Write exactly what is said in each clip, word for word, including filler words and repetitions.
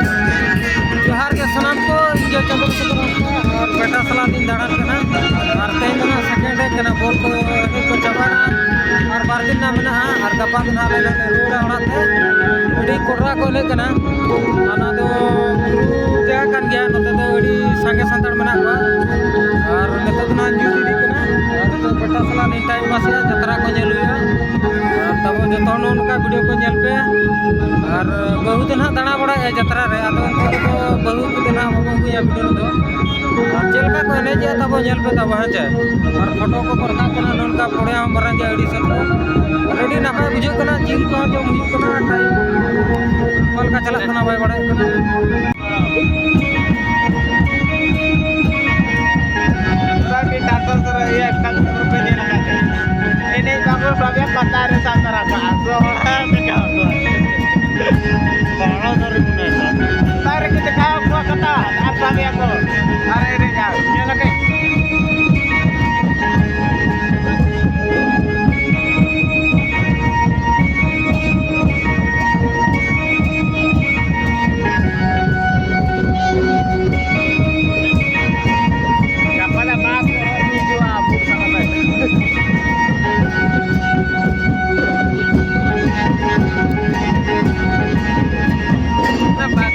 ᱡᱚᱦᱟᱨ ᱜᱮ ᱥᱟᱱᱟᱢ ᱠᱚ, ᱤᱧ ᱫᱚ ᱪᱚᱱᱫᱨᱚ ᱥᱮᱠᱷᱚᱨ ᱦᱟᱸᱥᱫᱟ ᱟᱨ ᱵᱮᱴᱟ ᱥᱟᱞᱟ ᱞᱤᱧ ᱫᱟᱬᱟᱱ ᱠᱟᱱᱟ᱾ ᱟᱨ ᱛᱮᱦᱮᱧ ᱫᱚ ᱱᱟᱜ ᱥᱮᱠᱮᱱᱰ ᱰᱮ ᱠᱟᱱᱟ, ᱵᱚᱞ ᱠᱚ ᱮᱱᱮᱡ ᱠᱚ ᱪᱟᱵᱟᱭᱮᱱᱟ᱾ ᱟᱨ ᱵᱟᱨ ᱫᱤᱱ ᱱᱟᱜ ᱢᱮᱱᱟᱜᱼᱟ, ᱟᱨ ᱜᱟᱯᱟ ᱫᱚ ᱱᱟᱜ ᱟᱞᱮ ᱞᱮ ᱨᱩᱣᱟᱹᱲᱟ ᱚᱲᱟᱜ ᱛᱮ᱾ ᱟᱹᱰᱤ ᱠᱚᱰᱨᱟ ᱠᱚ ᱮᱱᱮᱡ ᱠᱟᱱᱟ᱾ ᱚᱱᱟ ᱫᱚ ᱵᱩᱨᱩ ᱡᱟᱭᱜᱟ ᱠᱟᱱ ᱜᱮᱭᱟ, ᱱᱚᱛᱮ ᱫᱚ ᱟᱹᱰᱤ ᱥᱟᱸᱜᱮ ᱥᱟᱱᱛᱟᱲ ᱢᱮᱱᱟᱜ ᱠᱚᱣᱟ᱾ ᱟᱨ ᱱᱤᱛᱚᱜ ᱫᱚ ᱱᱟᱜ ᱧᱩᱛ ᱤᱫᱤᱜ ᱠᱟᱱᱟ᱾ ᱟᱨ ᱱᱤᱛᱚᱜ ᱵᱮᱴᱟ ᱥᱟᱞᱟ ᱞᱤᱧ ᱴᱟᱭᱤᱢ ᱯᱟᱥᱮᱜᱼᱟ, ᱡᱟᱛᱨᱟ ᱠᱚ ᱧᱮᱞ ᱦᱩᱭᱩᱜᱼᱟ᱾ ᱟᱨ ᱛᱟᱵᱚ ᱡᱚᱛᱚ ᱦᱚᱲ ᱱᱚᱜᱼᱚ ᱱᱚᱝᱠᱟ ᱵᱷᱤᱰᱤᱭᱳ ᱠᱚ ᱧᱮᱞ ᱯᱮ᱾ ᱟᱨ ᱵᱟᱹᱦᱩ ᱫᱚ ᱱᱟᱦᱟᱜ ᱫᱟᱬᱟ ᱵᱟᱲᱟᱭᱮᱫᱼᱟ ᱡᱟᱛᱨᱟ ᱨᱮ, ᱟᱫᱚ ᱮᱱᱛᱮ ᱨᱮᱦᱚᱸ ᱵᱟᱹᱦᱩ ᱠᱚᱫᱚ ᱱᱟᱦᱟᱜ ᱵᱟᱵᱚ ᱟᱹᱜᱩᱭᱟ ᱵᱷᱤᱰᱤᱭᱳ ᱨᱮᱫᱚ᱾ ᱟᱨ ᱪᱮᱫ ᱞᱮᱠᱟ ᱠᱚ ᱮᱱᱮᱡᱮᱜᱼᱟ ᱛᱟᱵᱚ ᱧᱮᱞ ᱯᱮ ᱛᱟᱵᱚ, ᱦᱮᱸ ᱪᱮ? ᱟᱨ ᱯᱷᱳᱴᱳ ᱠᱚᱠᱚ ᱨᱟᱠᱟᱵ ᱠᱟᱱᱟ ᱱᱚᱜᱼᱚ ᱱᱚᱝᱠᱟ ᱯᱚᱲᱭᱟ ᱦᱚᱸ ᱢᱟᱨᱟᱝ ᱜᱮᱭᱟ ᱟᱹᱰᱤ ᱥᱮᱫ ᱠᱚ᱾ ᱟᱨ ᱟᱹᱰᱤ ᱱᱟᱯᱟᱭ ᱵᱩᱡᱷᱟᱹᱜ ᱠᱟᱱᱟ, ᱡᱤᱞ ᱠᱚᱦᱚᱸ ᱡᱚᱢ ᱦᱩᱭᱩᱜ ᱠᱟᱱᱟ, ᱴᱟᱭᱤᱢ ᱚᱠᱟ ᱞᱮᱠᱟ ᱪᱟᱞᱟᱜ ᱠᱟᱱᱟ ᱵᱟᱭ ᱵᱟᱲᱟᱭᱚᱜ ᱠᱟᱱᱟ᱾ ᱯᱩᱨᱟ ᱰᱤᱠᱴᱟᱴᱚᱨ ᱫᱚ ᱤᱭᱟᱹ ᱮᱠᱴᱟ ᱠᱚ ᱯᱮ ᱧᱮᱞ ᱟᱠᱟᱫ ᱜᱮᱭᱟ᱾ ᱮᱱᱮᱡ ᱵᱟᱠᱚ ᱥᱟᱵ ᱮᱫ ᱯᱟᱛᱟ ᱨᱮ ᱥᱟᱵ ᱫᱷᱟᱨᱟ ᱠᱟᱜᱼᱟ᱾ ᱥᱚᱦᱲᱟ ᱛᱮ ᱠᱟᱜᱼᱟ ᱠᱚ᱾ ᱵᱚᱲᱚ ᱫᱚᱨᱮ ᱢᱚᱱᱮ ᱠᱚ᱾ ᱯᱟᱛᱟ ᱨᱮ ᱠᱚ ᱫᱮᱠᱷᱟᱣ ᱠᱚᱣᱟ ᱠᱟᱛᱟ ᱟᱨ ᱥᱟᱵ ᱮᱫ ᱠᱚ᱾ ᱟᱨ ᱮᱱᱮᱡ ᱟᱨ ᱧᱮᱞ ᱟᱠᱟᱫ᱾ ᱜᱟᱯᱟ ᱫᱚ ᱵᱟᱥ ᱠᱚ ᱦᱚᱸ ᱦᱤᱡᱩᱜᱼᱟ, ᱵᱩᱠ ᱠᱟᱜᱼᱟ ᱯᱮ᱾ ᱚᱱᱟ ᱵᱟᱥ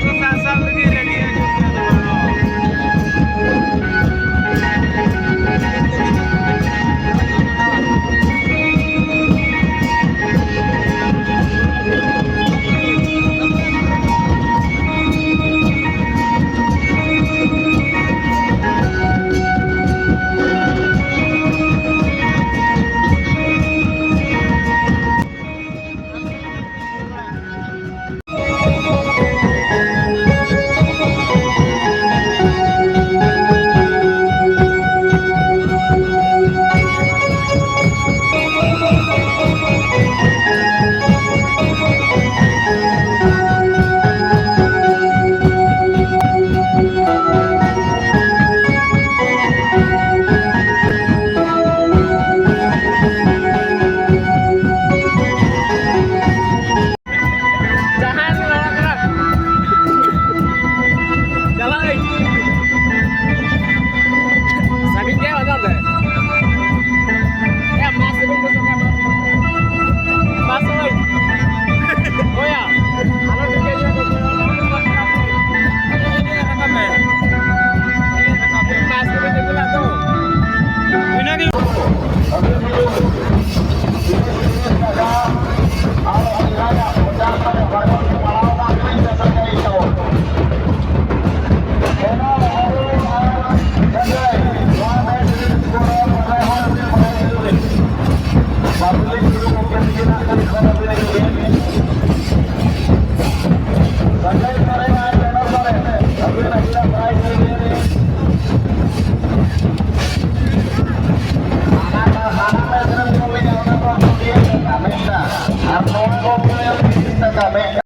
ᱠᱟᱜ ᱢᱮ᱾